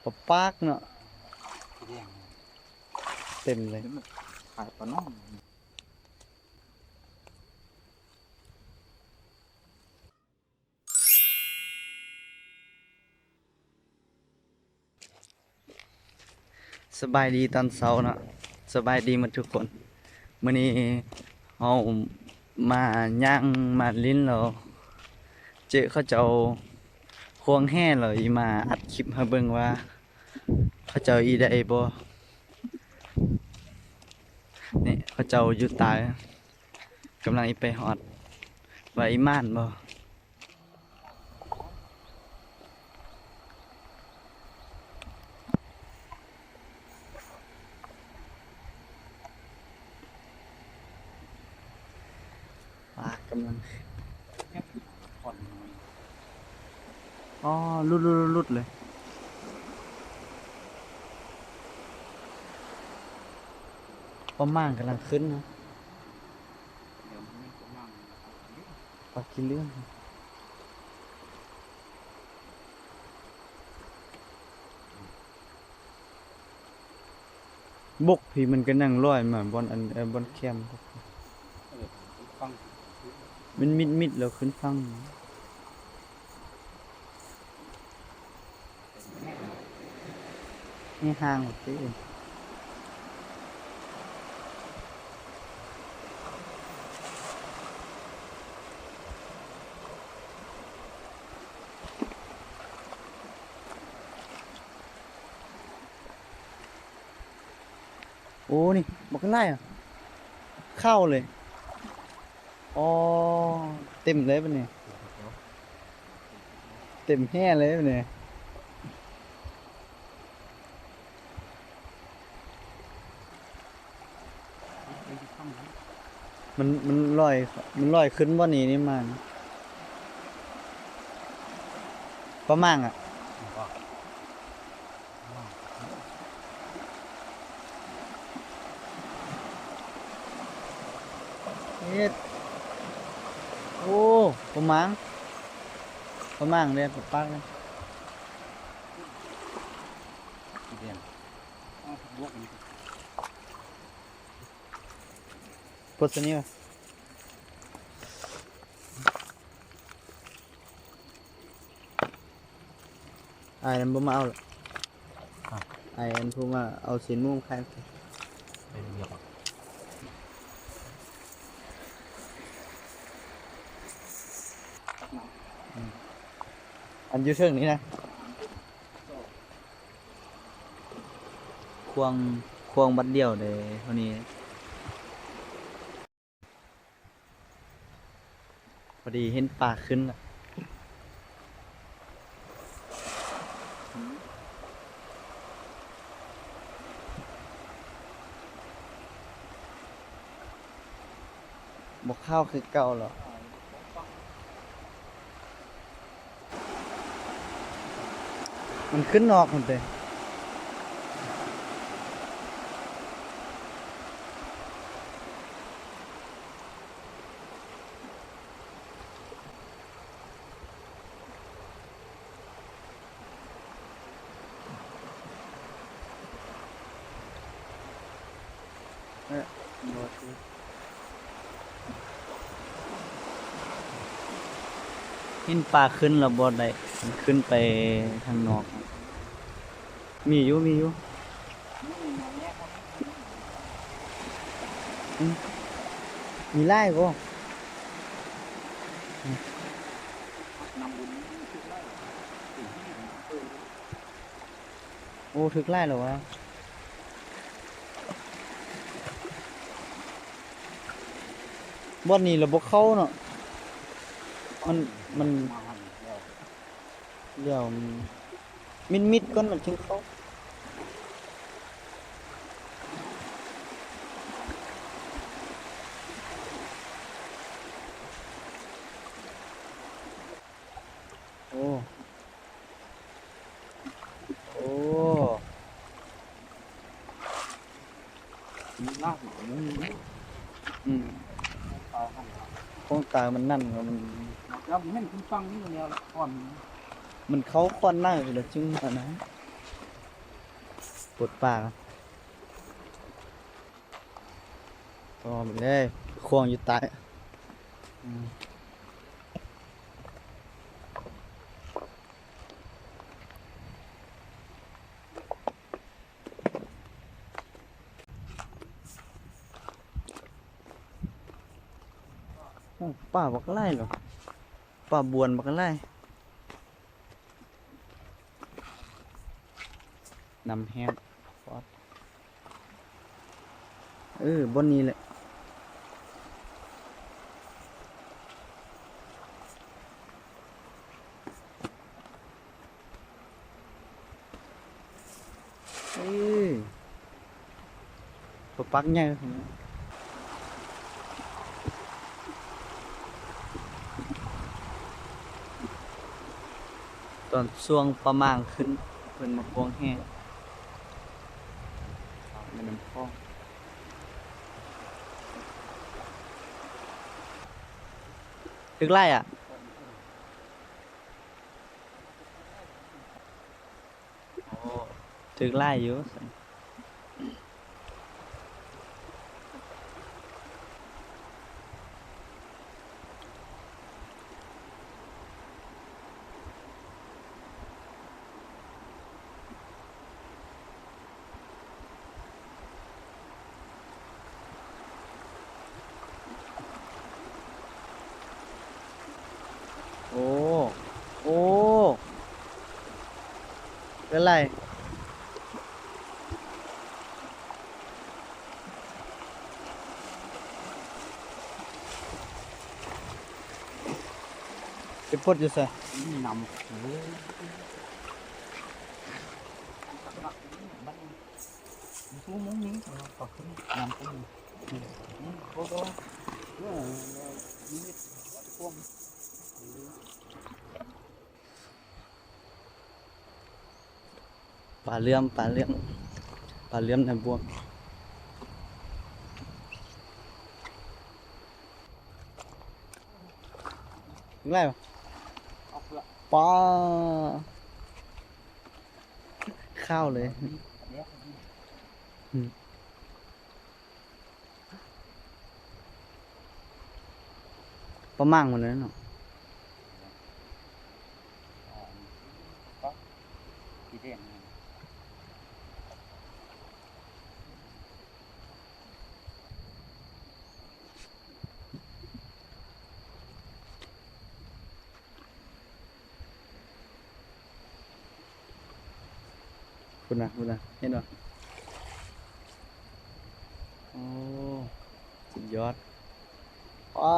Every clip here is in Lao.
ປາປາກເນາະ ເຕັມເລີຍ. ຂາຍປານ້ອງ. ສະບາຍດີຕອນເຊົ້າເນາະ, ສະບາຍດີໝົດທຸກຄົນ. ມື້ນີ້ເຮົາມາຍ່າງມາຫຼິ້ນແລ້ວ ເຈີເຂົາເຈົ້າຄວາງແຫ ແລ້ວອີ່ມາອັດຄລິບໃຫ້ເບິ່ງວ່າເຂົາເຈົ້າອີ່ໄດ້ບໍ່. ນີ້ເຂົາເຈົ້າຢູ່ໃຕ້ ກຳລັງອີ່ໄປຮອດ ວ່າອີ່ໝານບໍ່. ປາກຳລັງ ອໍ ຫຼຸດໆໆໆເລີຍ. ປາໝາງກຳລັງຂຶ້ນນະ. ປາຂີ້ເຫຼືອງ ບົກພີ້ມັນກະຍັງລອຍມາບ່ອນອັນ ເອີ ບ່ອນແຄມ ມັນມິດໆແລ້ວຂຶ້ນຝັ່ງ. ນີ້ຫ່າງເດ້. ໂອ້ ນີ້ບັກຫຼາຍອະ ເຂົ້າເລີຍ. ອໍ ເຕັມເລີຍບາດນີ້ ເຕັມແຫເລີຍບາດນີ້. ມັນ ມັນລອຍ ມັນລອຍຂຶ້ນບ່ອນນີ້ນີ້ມາ ປາໝາງອະ. ເຮັດ ໂອ້ ປາໝາງ ປາໝາງເດ້ ປາປາກເດ້. ໂພສນີ້ວະ. ອ້າຍນັ້ນບໍ່ມາເອົາລະ. ອ້າຍອັນຜູ້ມາເອົາຊີ້ນໝູມາຂາຍ. ອັນຢູ່ເທິງນີ້ນະ. ຄວາງ ຄວາງບັດດຽວເດ້ເທົ່ານີ້. ພໍດີເຫັນປາຂຶ້ນລະ. ບໍ່ຂາວຄືເກົ່າແລ້ວ. ມັນຂຶ້ນນອກຫັ້ນເດ້. ເອີ ບໍ່ຖືກ. ເຫັນປາຂຶ້ນແລ້ວບໍ່ໄດ້ ມັນຂຶ້ນໄປທາງນອກ. ມີຢູ່ ມີຢູ່. ອືມ ມີຫຼາຍບໍ່? ໂອ້ ຖືກຫຼາຍແລ້ວວະ. ບ່ອນນີ້ລະບໍ່ເຂົ້າເນາະ ມັນ ມັນ ແລ້ວມິດໆກ່ອນມັນຈຶ່ງເຂົ້າ. ໂອ້ ໂອ້ ອືມ ຂອງຕາມັນນັ້ນ ມັນ ມັນເຂົ້າຂ້ອນໃນພຸ້ນລະຈຶ່ງອັນນັ້ນ. ປົດປາກ່ອນ ຕໍ່ໄປເລີຍ ຂວາງຢູ່ໃຕ້ ອືມ. ໂອ້ ປາບັກຫຼາຍເນາະ ປາບວນບັກຫຼາຍ ນ້ຳແຫ້ງ ເອີ ບ່ອນນີ້ແຫຼະ. ເອີ ປາປັກໃຫຍ່ ຕອນຊ່ວງປາໝ່າງຂຶ້ນ ເພິ່ນມາຄວາງແຫ ແມ່ນ້ຳຂອງ ຖືກຫຼາຍອະ. ໂອ້ ຖືກຫຼາຍຢູ່. ໂອ້ ໂອ້ ເປັນໄລ? ໄປປົດຢູ່ໃສ? ນ້ຳ ປາເຫຼືອມ ປາເຫຼືອມ ປາເຫຼືອມໃນບ່ວງ. ໄດ້ປາ ຂາວເລີຍ. ປາໝ່າງໝົດເລີຍເນາະ. ພຸ້ນນະ ພຸ້ນນະ ເຫັນບໍ່? ໂອ້ ສຸດຍອດ. ວ້າ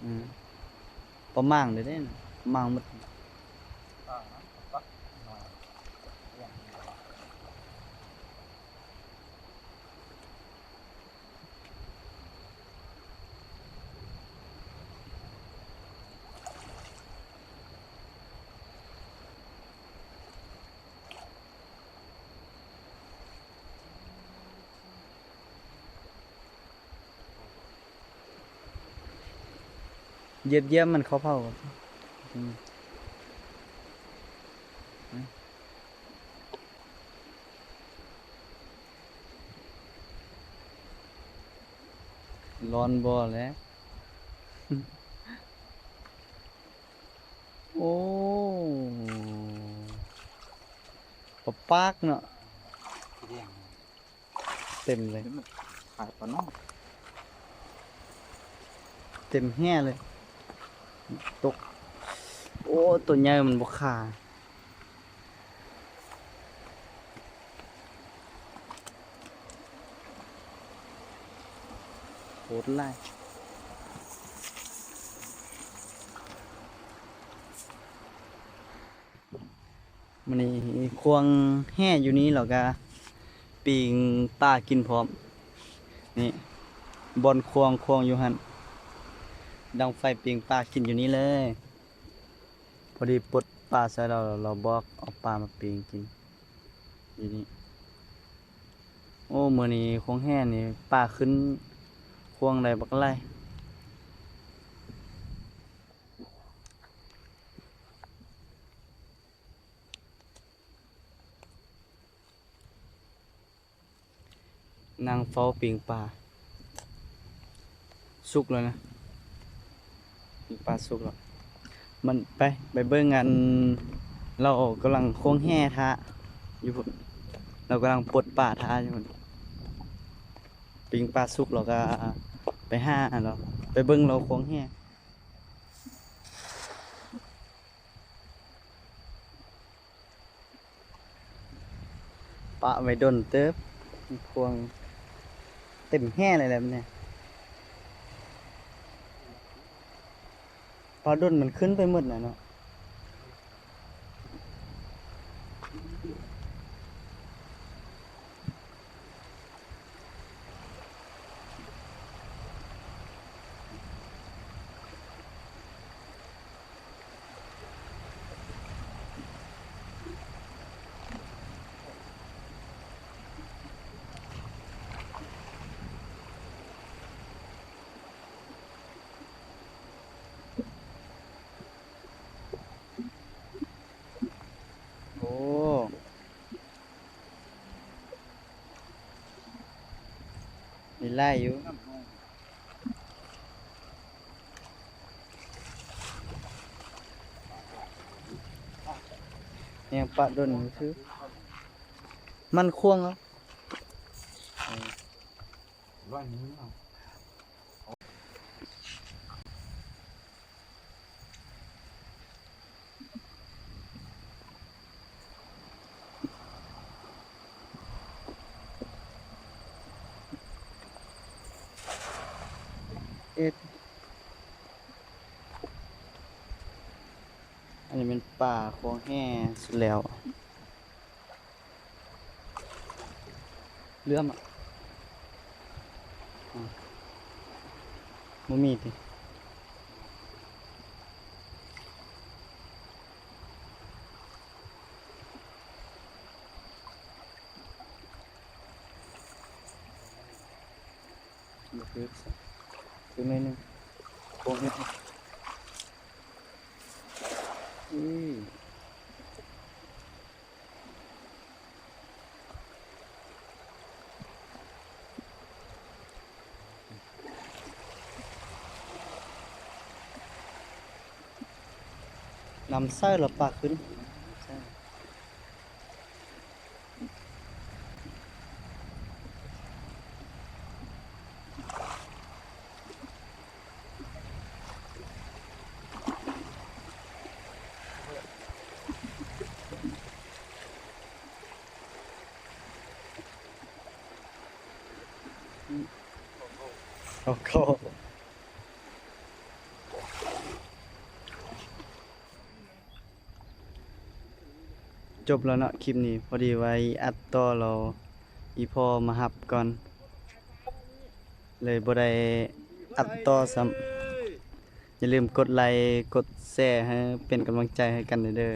ອືມ ປາໝ່າງເດ້ ປາໝ່າງໝົດ. ຢຽບໆ ມັນເຂົ້າເຜົາ. ອືມ. ຮ້ອນບໍ່ແຫຼະ. ໂອ້ ປາປາກເນາະ. ເຕັມເລີຍ ຂາຍປານ້ອຍ ເຕັມແຫເລີຍ. ຕົກ ໂອ້ ຕົວໃຫຍ່ມັນບໍ່ຄາ ໂຄດຫຼາຍ. ມື້ນີ້ຄວາງແຫຢູ່ນີ້ ແລ້ວກະປີ້ງປາກິນພ້ອມ. ນີ້ ບ່ອນຄວາງ ຄວາງຢູ່ຫັ້ນ ດັງໄຟປີ້ງປາກິນຢູ່ນີ້ເລີຍ. ພໍດີປົດປາໃສ່ລາວ ລາວບອກເອົາປາມາປີ້ງກິນຢູ່ນີ້. ໂອ້ ມື້ນີ້ຄວາງແຫນີ້ປາຂຶ້ນຄວາງໄດ້ບັກຫຼາຍ. ນັ່ງເຝົ້າປີ້ງປາ ສຸກແລ້ວນະ ປີ້ງປາສຸກແລ້ວ. ມັນ ໄປ ໄປເບິ່ງອັນ ລາວກຳລັງຄວາງແຫທ່າຢູ່ພຸ້ນ ລາວກຳລັງປົດປາທ່າຢູ່ພຸ້ນ. ປີ້ງປາສຸກ ລາວກະໄປຫາລາວ ໄປເບິ່ງລາວຄວາງແຫ. ປະໄວ້ດົນເຕີບ ຄວາງເຕັມແຫເລີຍແຫຼະ ແບບນີ້ ປະດົນມັນຂຶ້ນໄປໝົດແຫຼະເນາະ. ໂອ້ ມີຫຼາຍຢູ່ ຍັງປະດົນຢູ່ ຄືມັນຄວາງເອົາ. ເອັດ ອັນນີ້ແມ່ນປາຄວງແຫສຸດແລ້ວ. ເຫຼື້ອມອະ ອາ ບໍ່ມີຕິ ບໍ່ຖືກຊະ ຖືກໜ້ອຍໜຶ່ງ ໂອ້ ເຮັດ ອື. ນ້ຳໃສແລ້ວປາຂຶ້ນ. ໂອ້ໂຫ ຈົບແລ້ວເນາະ ຄລິບນີ້ ພໍດີວ່າຊິອັດຕໍ່ ແລ້ວອີ່ພໍ່ມາຮັບກ່ອນ ເລີຍບໍ່ໄດ້ອັດຕໍ່ຊ້ຳ. ຢ່າລືມກົດໄລ ກົດແຊ ໃຫ້ເປັນກຳລັງໃຈໃຫ້ກັນເດີ.